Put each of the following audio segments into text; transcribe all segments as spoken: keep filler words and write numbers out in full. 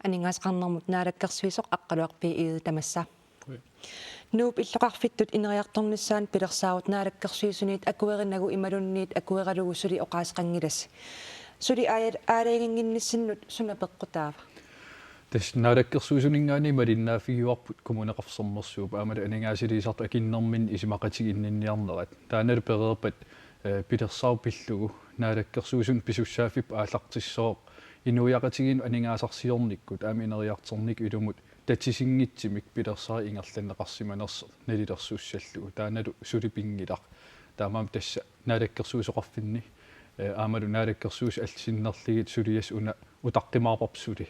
Aningaasaqarnermut naalakkersuisoq Aqqaluaq B. Egede tamassa. Nuup illoqarfittut ineriartornissaanut pilersaarut naalakkersuisuniit akuerinagu imaluunniit akueralugu suli oqaaseqanngilasi. Suli aal-, aalajanginnginnissinnut suna peqqutaava? Tassa naalakkersuisuninngaanniit malinnaaffigivarput Kommuneqarfik Sermersuup aammalu aningaasaliisartut akunnerminni isumaqatiginninniarnerat. Taannalu pereerpat, eh, pilersaarutit pillugu naalakkersuisunut pisussaaffipput aallartissooq inuiaqatigiinnut aningaasarsiornikkut aamma ineriartornikkut ilumut tatisinngitsumik pilersaarutit ingerlanneqarsimanersoq nalilersussallugu. Taannalu suli pinngilaq. Taamaammat tassa naalakkersuisoqarfinni, eh, aammalu naalakkersuisut allat sinnerlugit suliassaq una utaqqimaarparput suli.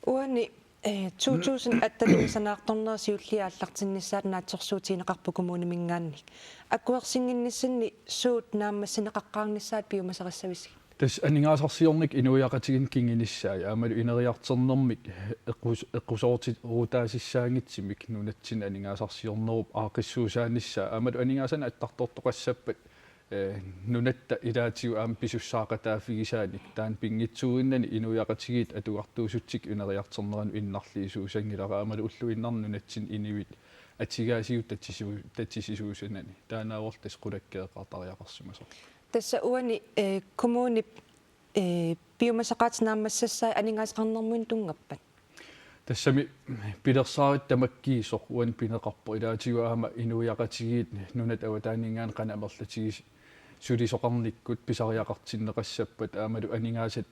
Uani, eh, to tusind atten sanaartornerit siulliit aallartinnissaat naatsorsuutigineqarpoq kommuniminngaanniit. Akuersinnginnissinni suut naammassineqaqqaarnissaat piumasarissavisigit? Tassa aningaasarsiornikkut inuiaqatigiinnut kingunissaat aammalu ineriartornermik eqqus-, eqqusoortiterutaasissaanngitsumik nunatsinni aningaasarsiornerup aaqqissuussaanissaa aammalu aningaasanik attartortoqassappat, eh, nunatta ilaatigut aamma pisussaaqataaffigisaanik taanna pinngitsoornani inuiaqatigiit atugartuusutsikkut ineriartorneranut innarliisuusanngilara aammalu ulluinnarni nunatsinni inuit atugaasigut tatisu-, tatisisuusanani. Taannaavorlu tassa qulakkeeqqaartariaqarsimasoq. Tassa uani, eh, kommunip, eh, piumasaqaatit naammassassai aningaasaqarnermut tunngappat? Tassami pilersaarutit tamakkiisoq uani pineqarpoq ilaatigut aamma inuiaqatigiit nunatta avataaninngaanniit qanoq amerlatigisut sulisoqarnikkut pisariaqartinneqassappat aammalu aningaasat,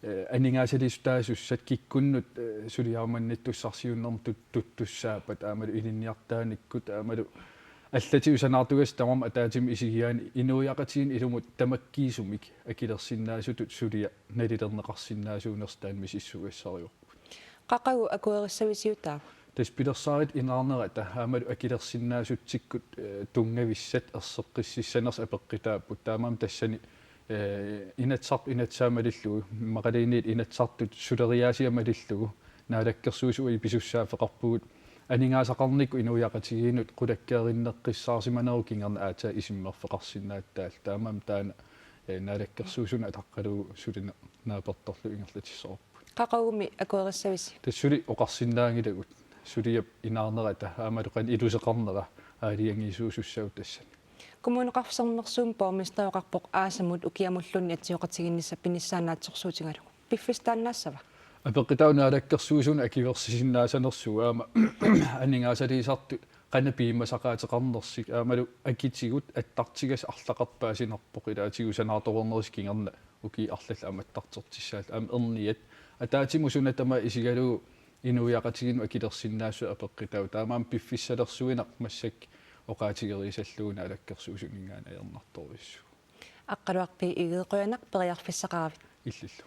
eh, aningaasaliissutaasussat kikkunnut, eh, suliarimannittussarsiuunnermut tut-, tuttussaappat aammalu ilinniartaanikkut aammalu allatigut sanaartugassat tamarmik ataatsimut isigigaanni inuiaqatigiinnut ilumut tamakkiisumik akilersinnaasutut suliaq nalilerneqarsinnaasuunersoq taanna misissugassarivarput. Qaqugu akuerissavisiuk taava? Tassa pilersaarutit inaarnerata aammalu akilersinnaasutsikkut, eh, tunngavissat erseqqississanersut apeqqutaapput. Taamaammat tassani, eh, Inatsisartut inatsit malillugu, immaqaluunniit Inatsisartut suleriaasia malillugu, naalakkersuisut uagut pisussaaffeqarpugut aningaasaqarnikkut inuiaqatigiinnut qulakkeerinneqqissaarsimanerup kingorna aatsaat isummerfeqarsinnaatitaalu. Taamaammat taanna, eh, naalakkersuisunut ataqqalugu suli na-, naapertorlugu ingerlatissavarput. Qaqugumi akuerissavisi? Tassa suli oqarsinnaanngilagut suliap inaarnerata aammalu qanoq iluseqarnera aalajangiisuusussaavoq tassani. Kommuneqarfik Sermersuup borgmesteroqarpoq aasamut ukiamulluunniit atsioqatigiinnissaq pinissaa naatsorsuutigalugu. Piffissaq taannaassava? Apeqqutaavoq naalakkersuisunut akuersisinnaasanersugut aamma aningaasaliisartut qanoq piumasaqaateqarnersut aammalu akitigut attartigassat arlaqarpaasinarpoq ilaatigut sanaartoreernerisa kingorna ukiut arlallit aamma attartortissaallutik aamma erniat ataatsimut suna tamaat isigalugu inuiaqatigiinnut akilersinnaassuseq apeqqutaavoq taamaammat piffissalersuineq massakkut oqaatigerisallugu naalakkersuisuninngaanniit ajornartorujussuuvoq. Aqqaluaq B. Egede qujanaq periarfissaqaravit. Illillu.